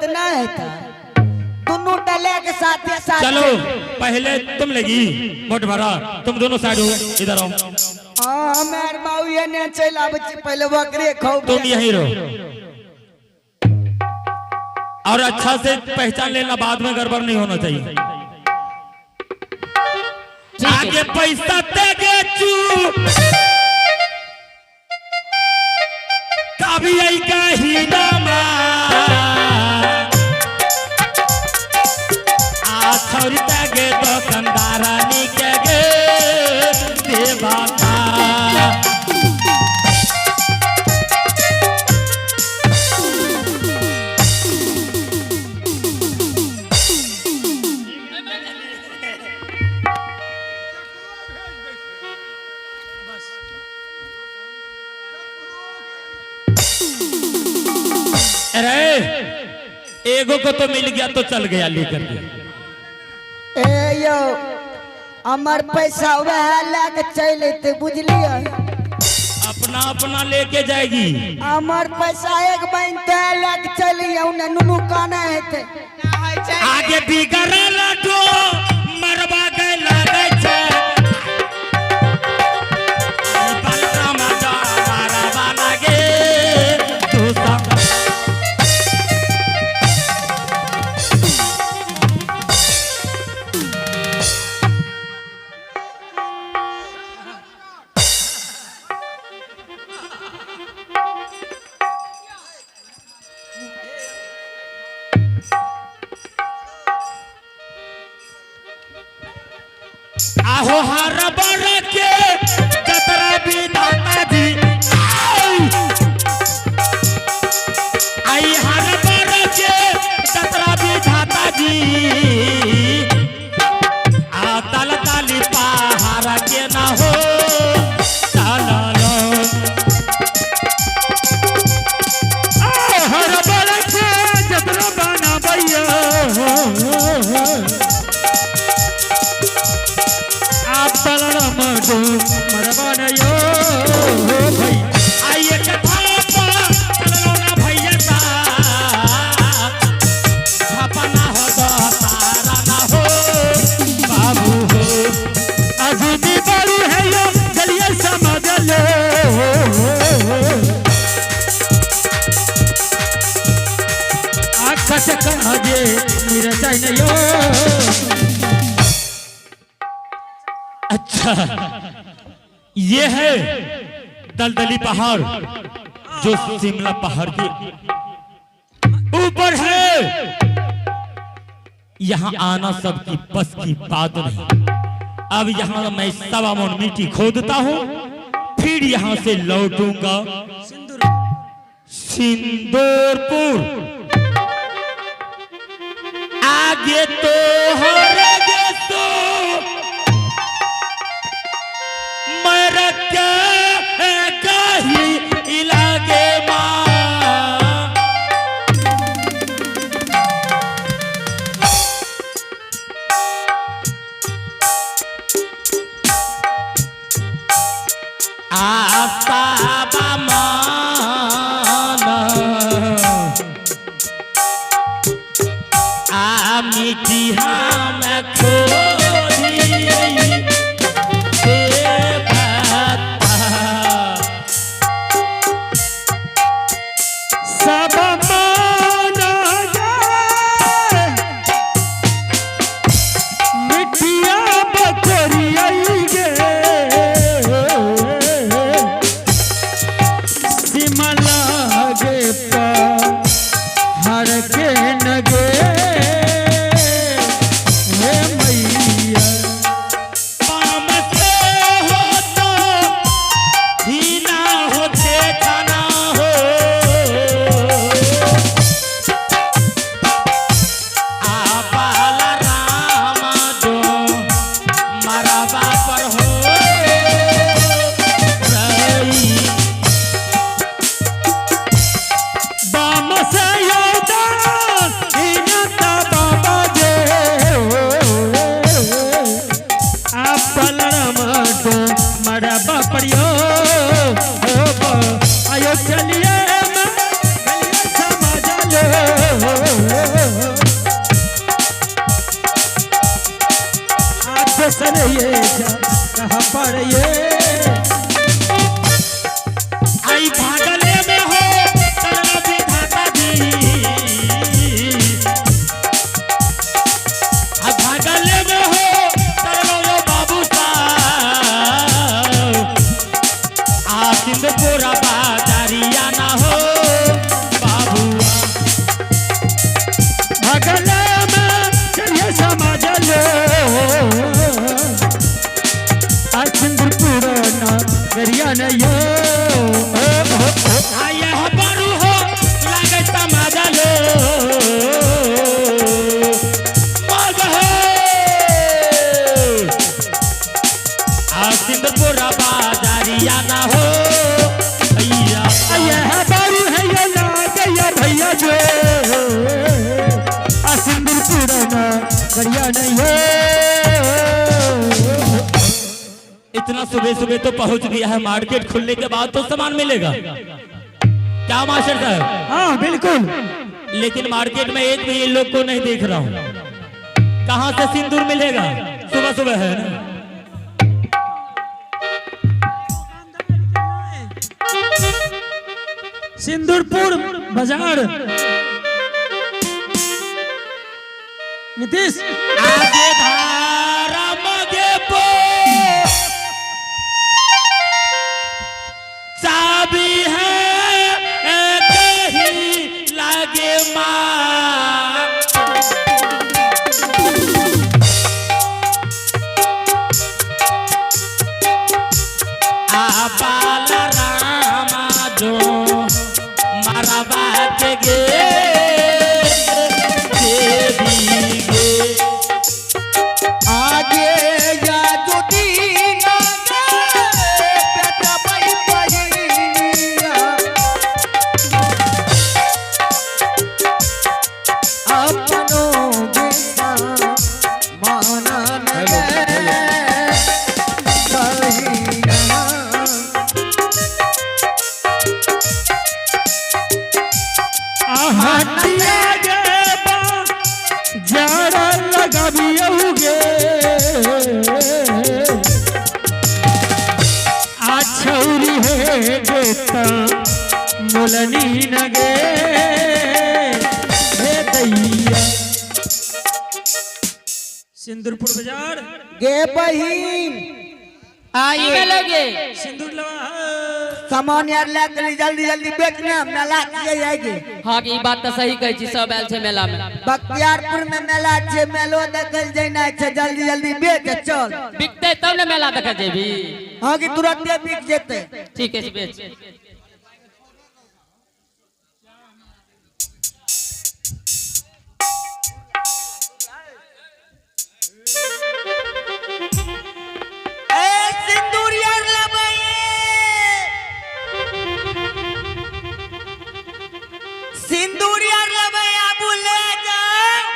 तऽ नहि हेतै, दुनू डले के साथे साथ। चलो पहले तुम लगी मोट भरा, तुम दोनों साइड हो, इधर आओ। हाँ, हम आर बाबू एने चलि आबै छी, पहले बकरे खाउ। तुम यहीं रहो और अच्छा से पहचान लेना, बाद में गड़बड़ नहीं होना चाहिए। आगे पैसा तेगे चू कभी आई कहीं नामा आ छौरी तेगे दुकानदारानी के गे देवाता। अरे एगो को तो मिल गया तो चल गया लेकर के। ए यौ, हमर पैसा वएह लए के चलि एतै, बुझलियै? अपना अपना लेके जाएगी। हमर पैसा एक बहिन तऽ लए के चलि आउ ने, नुनू काना हेतै। आगे बिगड़ल डो मरबा के लगै छै। ई बलराम जा मरबा लगे तू सब। आहो हर बर के जतरा विधाता जी आई। आई हर बर के जतरा विधाता जी आ तल ताली पहाड़ के ना हो चललो। हर बल के जतरा बनाबैया आप तलण मडो मरबनयो भई। आइए कथा पर चललो ना भैया सा छापा हो दो तारा ना हो बाबू हो। अजनी बड़ी है यो चलिए समझ लो आकाश काजे निरचन यो। अच्छा ये है दलदली पहाड़ जो शिमला पहाड़ के ऊपर है। यहाँ आना सबकी बस की बात नहीं। अब यहाँ मैं 1.25 मन मिट्टी खोदता हूँ, फिर यहाँ से लौटूंगा सिंदूरपुर। आगे तो हर तो मर के कही इलाके माँ। आस्था मान आ मिट्टी हम खोदी देवता। सब माना जाए मिठिया बकरिया गे सिमला गे हर के नगे हे मैया। पाम से हो तो हीना होते खाना हो आ बाला राम जो मरबा पर हो रही। बाम से योदा पर ये। आई भागले में हो चलना विधाता जी। आ भागले में हो चलो यो बाबू साहब। आ सिंदपुरा बाजारिया ना हो बाबुआ। भगले में चलिए समाज लो, आ सिंदूरपुर ना गरिया न यो। आ यह बरू हो लागे समाज लो। मग हो। आ सिंदपुरा बाजारिया ना हो भैया। यह बारू है ये लाग या भैया जो, आ सिंदूरपुर ना गरिया न यो। इतना सुबह सुबह तो पहुंच गया है, मार्केट खुलने के बाद तो सामान मिलेगा क्या मास्टर साहब? हाँ बिल्कुल। लेकिन मार्केट में एक भी इन लोग को नहीं देख रहा हूँ। कहाँ से सिंदूर मिलेगा? सुबह सुबह है ना। सिंदूरपुर बाजार नीतीश। आगे धारा मगे पो चाबी है कहीं लागे माँ। आ बाला रामा जो मारा बात गे देवी गे। आगे या जुदीना गे, बेटा बही बहिनिया। अपनो गुस्सा मानन गे, बहिना। हटिया गे बा जरा लगाबियौगे, आ छौरी हे गेता मुलनी नगे हे दैया। सिंदूरपुर बाजार। गे बहिन आइए लगे सिंदूर लवा। सामान यार ले चली, जल्दी जल्दी बेचने मेला छियै जाएगी। हाँ ई बात तऽ सही कहै छी, सब आयल छै मेला में। बख्तियारपुर में मेला छै, मेलो देखल जेनाइ छै, जल्दी जल्दी बेच चल। बिकतै तब ने मेला देखऽ जेबी। हाँ कि तुरंते बिक जेतै। ठीक है, बेच। ए सिंदूर यार लेबै, सिंदूर यार लेबै, आबू ले जाओ।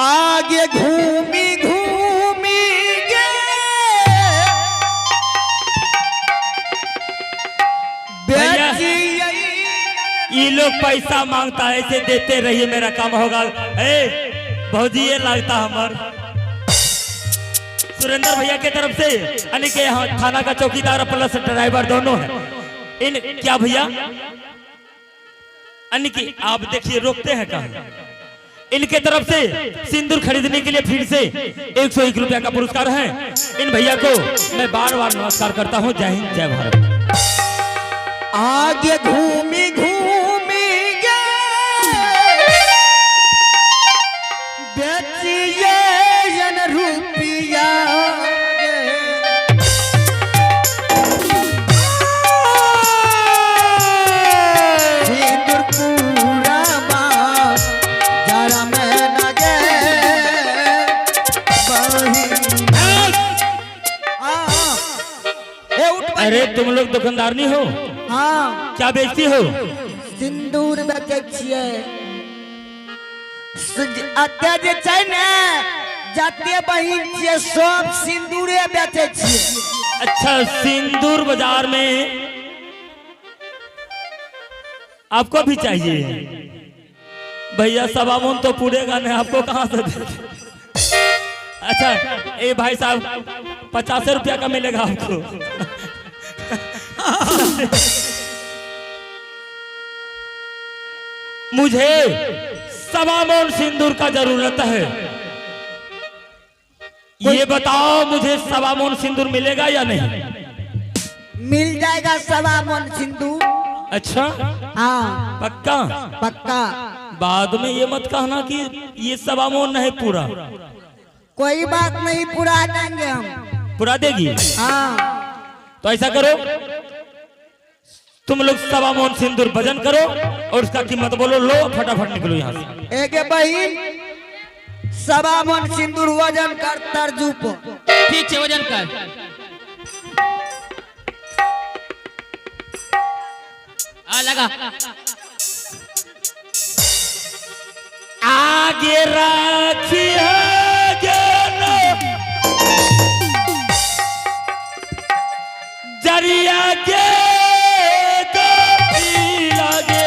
आगे घूमी घूमी गे भैया। बेचियै। ये लोग पैसा मांगता है, ऐसे देते रहिए मेरा काम होगा। ए भौजी ये लगता हमर सुरेंद्र भैया के तरफ से, यानी कि यहाँ थाना का चौकीदार प्लस ड्राइवर दोनों है इन। क्या भैया यानी कि आप देखिए रोकते हैं कहाँ। इनके तरफ से सिंदूर खरीदने के लिए फिर से 101 रुपया का पुरस्कार है। इन भैया को मैं बार बार नमस्कार करता हूँ। जय हिंद जय भारत। आगे घूमी घूमी गे बेचिए जन रुपिया गे। सिंदूर पूरा जरा में न गे बहिन। आ, ए उठ बहिन। अरे तुम लोग दुकानदार नहीं हो? हाँ। क्या बेचती हो? सिंदूर बेचै छियै। एतऽ जे छै ने जते बहिन छियै सब सिंदूरे बेचै छियै। अच्छा, सिंदूर बाजार में आपको भी चाहिए? भैया सवा मन तो पूरेगा नहीं, आपको कहाँ से दे? अच्छा ए भाई साहब 50 रुपया का मिलेगा आपको। मुझे 1.25 मन सिंदूर का जरूरत है, ये बताओ मुझे 1.25 मन सिंदूर मिलेगा या नहीं? मिल जाएगा 1.25 मन सिंदूर। अच्छा हाँ पक्का? पक्का। बाद में ये मत कहना कि ये 1.25 मन नहीं पूरा। कोई बात नहीं, पूरा देंगे हम। पूरा देगी? हाँ। तो ऐसा करो, तुम लोग 1.25 मन सिंदूर वजन करो और उसका कीमत बोलो, लो फटाफट निकलो यहाँ से। एक बहन 1.25 मन सिंदूर वजन कर तरजू पर। ठीक है वजन कर। आ लगा आगे राखी जरिया के लगे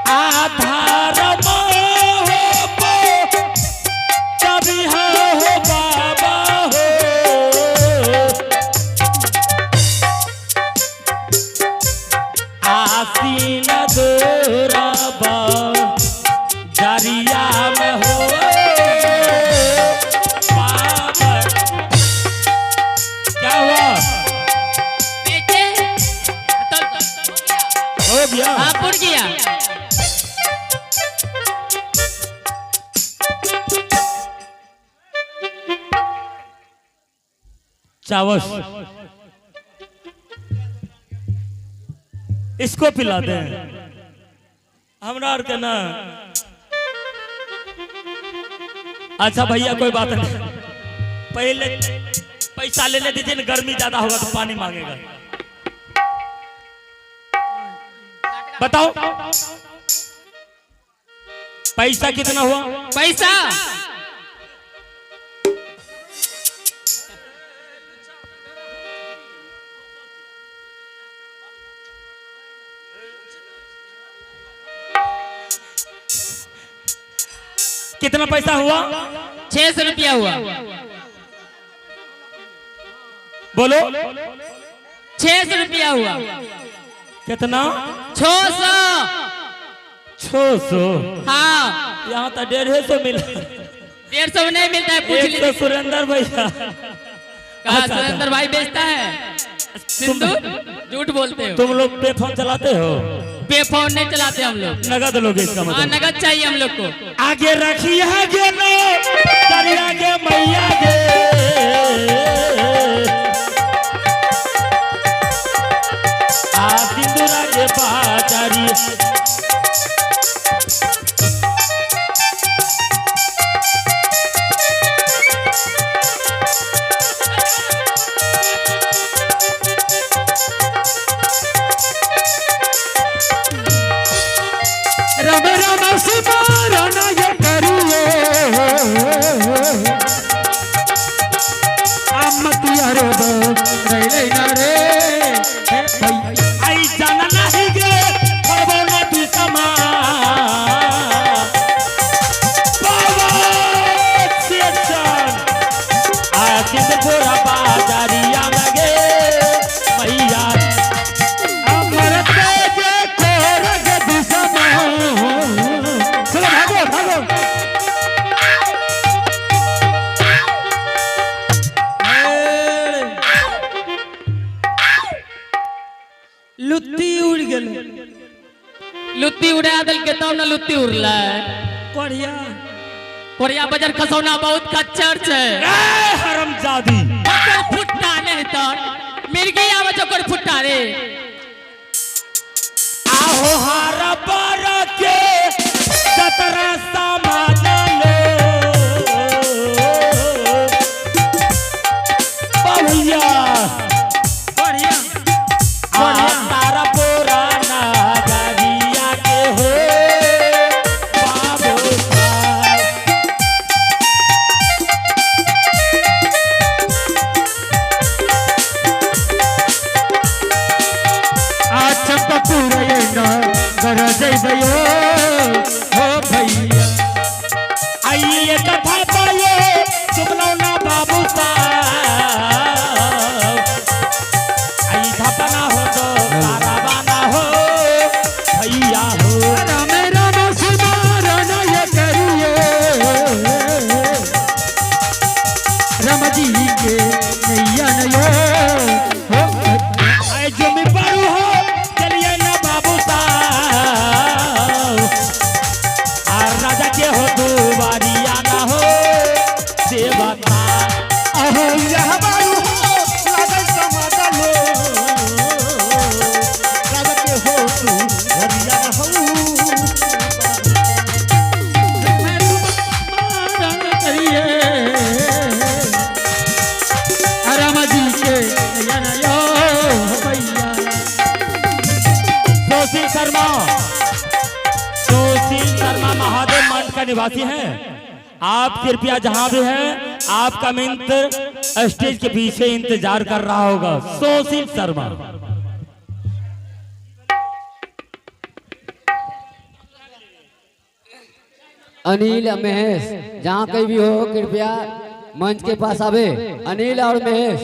आधार हो कभी हो बाबा हो आसीन दोराबा दरिया में हो बाबा। क्या हुआ? बेटे तो हो गया? हाँ पुर गया। चावस इसको पिला दे हमरा और के ना। अच्छा भैया कोई बात नहीं, पहले पैसा लेने दीजिए ना, गर्मी ज्यादा होगा तो पानी मांगेगा। बताओ पैसा कितना हुआ? पैसा कितना पैसा हुआ? 600 रुपया हुआ। बोलो 600 रुपया हुआ। कितना? 600। 600? हाँ यहाँ तो 150 मिला। 150 नहीं मिलता है, पूछ एक तो लीजिए। सुरेंद्र भैया। कहा सुरेंद्र भाई बेचता है सिंदूर? झूठ बोलते हो तुम लोग पे फोन चलाते हो? पे फोन नहीं चलाते हम लोग। नगद लोगे इसका हाँ मतलब? नगद चाहिए हम लोग को। आगे रखिए आगे नो दरिया के मैया गे आ सिंदूरा के बाजारी। राम राम स्मरण ये करिए आमतिया रे रे रे रे आई जाना नहीं गे खड़बो न तू समा बाबा चेतन आ सिंदूरा बाजारिया में गे मैया। अमर तेज कोरग दिसमा। चलो भागो भागो। लुत्ती उड़ गेल। लुत्ती उड़ा दल के तब न लुत्ती उड़लै। कोरिया कोरिया बजर खसौना बहुत खच्चर छै। ए हरामजादी ओकर फुट्टा नहीं तर मिर्गी आवे छै ओकर फुट्टा रे। आहो हारा बारा के सतरा सामान लो भैया। बढ़िया आ तारा पुराना दरिया के हो बाबू साहब। जइबयो हो भैया। आइए ये कथा पायो सुनलो ना बाबू साहब। आई धपना हो तो तारा बाना हो भैया हो। राम राम सुमारन ये करिए राम जी के नैया नयो हो भैया। आए जुमी पड़ू हो चलिए ना बाबू साहब। आ राजा के हो दुआरिया ना हो सेवा का। अहो यह बारू हो लागल समादलो राजा के हो तू हरिया हो। राम जी के नैया नयो हो भैया। सुशील शर्मा, सुशील शर्मा महादेव मंड का निवासी हैं। आप कृपया जहां भी हैं आपका मित्र स्टेज के पीछे इंतजार कर रहा होगा। सुशील शर्मा। अनिल महेश जहाँ कहीं भी हो कृपया मंच के पास आवे। अनिल और महेश।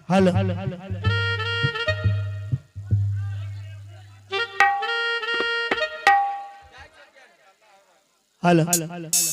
Hello hello.